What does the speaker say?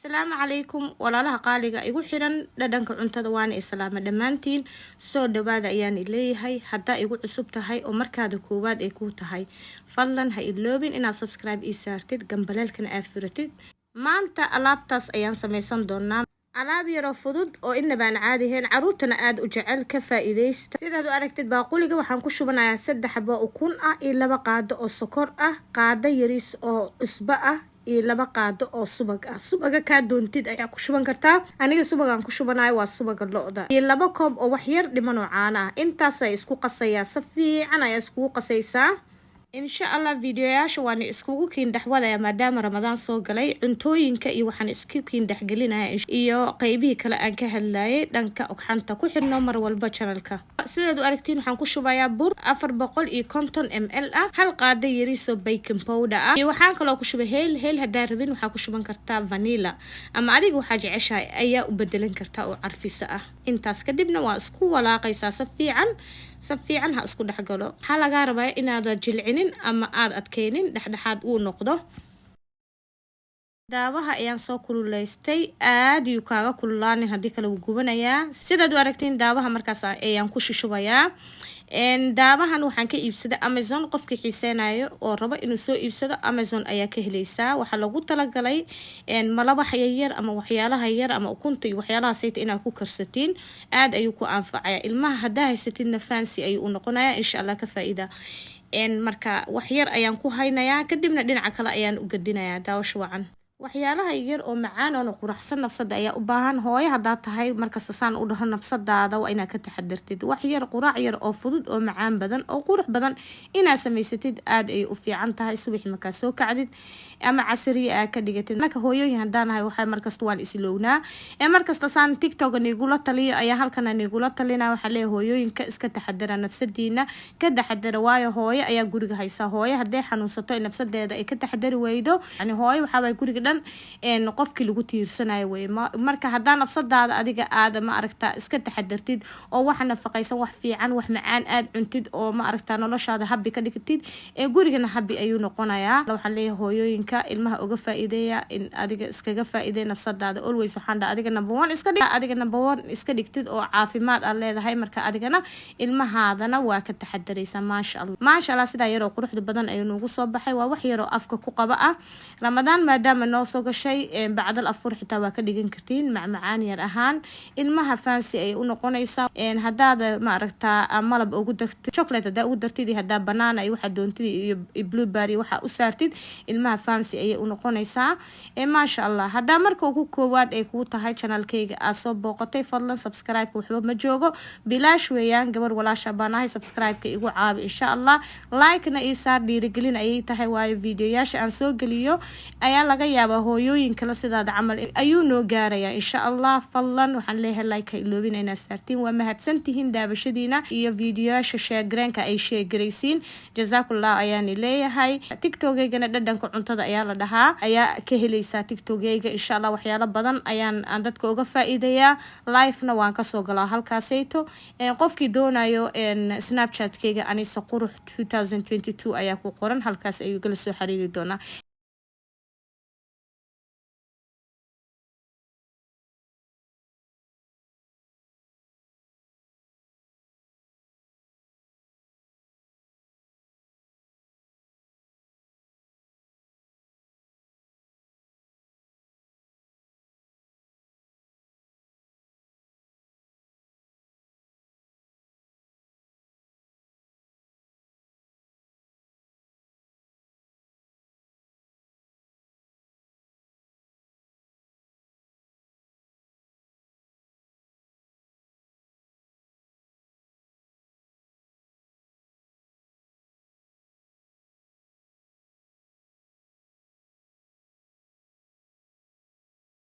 Asalaamu calaykum walaalaha qaaliga igu xiran Dhadhanka Cuntada, waana islaama dhammaantiin. Soo dhawaada ayaan leeyahay. Haddaa igu cusub tahay oo markaada koowaad ay kuu tahay, fadlan ha iloobin inaad subscribe ii saartid, gambaleelkana aad furatid. Maanta alaabtaas ayaan sameysan doonaa, alaab yaroo fudud oo inabaan caadihayn, caruurtana aada u jecel. Ka faa-iideysta. Sidaad u aragtid, baaquliga waxaan ku shubanayaa 3 xabo ukun ah iyo 2 qaado oo sokor ah, qaado yariis oo cusbo ah iyo 2 qaado oo subag ah. Subaga kaa doontid ayaa ku shuban kartaa. Aniga subagaan ku shubanayo waa subaga lo'da, iyo 2 koob oo wax yar dhiman oo caano ah. Intaas ay isku qasayaa, si fiican ayaa iskugu qasaysaa. Insha Allah videoyaasha waan iskugu kiin dhexwadaya, maadaama Ramadaan soo galay. Cuntooyinka iyo waxaan isku kiin dhexgelinaya iyo qeybihii kale aan ka hadlayay dhanka ogxanta. Ku xirno mar walba channelka. Sidaad u aragtiin, waxaan ku shubayaa bur 450 ml ah, hal qaado yariisoo baking powder ah, iyo waxaan kaloo ku shubay heel. Heel haddaa rabin, waxaa ku shuban kartaa vanilla ama adiga waxaa jeceshahay ayaa u bedelan kartaa oo carfisa ah. Intaas kadibna waa isku walaaqaysaa si fiican. Si fiican ha isku dhexgalo. Waxaa lagaa rabaa inaada jilcinin ama aada adkeynin, dhexdhexaad uu noqdo. Daawaha ayaan soo kululeystay. Aada yuu kaaga kululaanin, haddii kale wuu gubanayaa. Sidaad u aragtiin, daawaha markaas ayaan ku shushubayaa. Daawahan waxaan ka iibsaday Amazon. Qofkii xiiseynayo oo rabo inuu soo iibsado, Amazon ayaa ka heleysaa. Waxaa lagu talagalay malabaxa yaryar ama waxyaalaha yar ama ukunta iyo waxyaalaha sayta inaad ku karsatiin. Aada ayuu ku anfacaya. Ilmaha haddaa haysatidna, fancy ayuu u noqonaya, insha Allah. Ka faa-iida. Marka wax yar ayaan ku haynayaa, kadibna dhinaca kale ayaan u gadinayaa. Daawasho wacan. Waxyaalaha yar oo macaan oona quraxsan nafsada ayaa u baahan. Hooyo haddaa tahay, markasta saan u dhaho, nafsadaada waa inaad ka taxadartid. Wax yar, quraac yar oo fudud oo macaan badan oo qurux badan inaad samaysatid aada ay u fiican tahay. Subaxi markaa soo kacdid ama casariya aad ka dhigatid. Marka hooyooyin haddaanahay, waxaa markasta waan islownaa. Ee markasta saan TikTok nigula taliyo ayaa halkana nigula talina. Waxaa leeyahay hooyooyinka, iska taxadara, nafsadiina ka taxadara, waayo hooyo ayaa guriga haysa. Hooyo hadday xanuunsato, nafsadeeda ay ka taxadari weydo, yani hooyo waxaa guriga dhan qofkii lagu tiirsanayo wey. Marka haddaa nafsadaada adiga aada, ma aragta, iska taxadartid oo wax nafaqaysan, wax fiican, wax macaan aad cuntid oo, ma aragta, noloshaada happy ka dhigtid, ee gurigana happy ayuu noqonayaa. Waxaan leeyahay hooyooyinka, ilmaha uga faa-iideeya in adiga iskaga faa-iideey nafsadaada. Always waxaan dhaha, adiga number one iska dhig. Adiga number one iska dhigtid oo caafimaad aad leedahay, marka adigana ilmahaadana waa ka taxadaraysaa. Maasha Allah, maasha Allah, sidaa yaroo quruxda badan ayuu noogu soo baxay. Waa wax yaroo afka ku qaba ah. Ramadaan maadaama noo soo gashay, bacdal afur xitaa waa ka dhigan kartiin, macmacaan yar ahaan ilmaha fancy ayay u noqonaysaa. Haddaad, ma aragtaa, malab ugu dartid, chocolate haddaa ugu dartid, iyo haddaa banana iyo waxaa doontid iyo blueberry waxaa u saartid, ilmaha fancy ayay u noqonaysaa, maasha Allah. Haddaa marka ugu koowaad ay kuu tahay channelkayga aad soo booqatay, fadlan subscribe-ka waxba ma joogo, bilaash weeyaan. Gabar walaasha baan ahay, subscribe-ka igu caabi, insha Allah. Like-na ii saar, dhiirigelin ayay tahay, waayo videoyaasha aan soo geliyo ayaa laga yaabaa hooyooyin kale sidaada camal ayuu noo gaarayaa, insha Allah. Fadlan waxaan leeyahay, like ha iloobin inaad saartiin. Waa mahadsantihiin daabashadiina iyo videoyaasha share-gareenka ay share-garaysiin. Jazaakullah ayaani leeyahay. TikTokeygana Dhadhanka Cuntada ayaa la dhahaa, ayaa ka helaysaa TikTokeyga, insha Allah. Waxyaalo badan ayaan aan dadka uga faa-iidayaa, livena waan kasoo galaa halkaasayto. Qofkii doonayo, Snapchatkeyga Anisa Qurux 2022 ayaa ku qoran, halkaas ayuu kala soo xiriiri doonaa.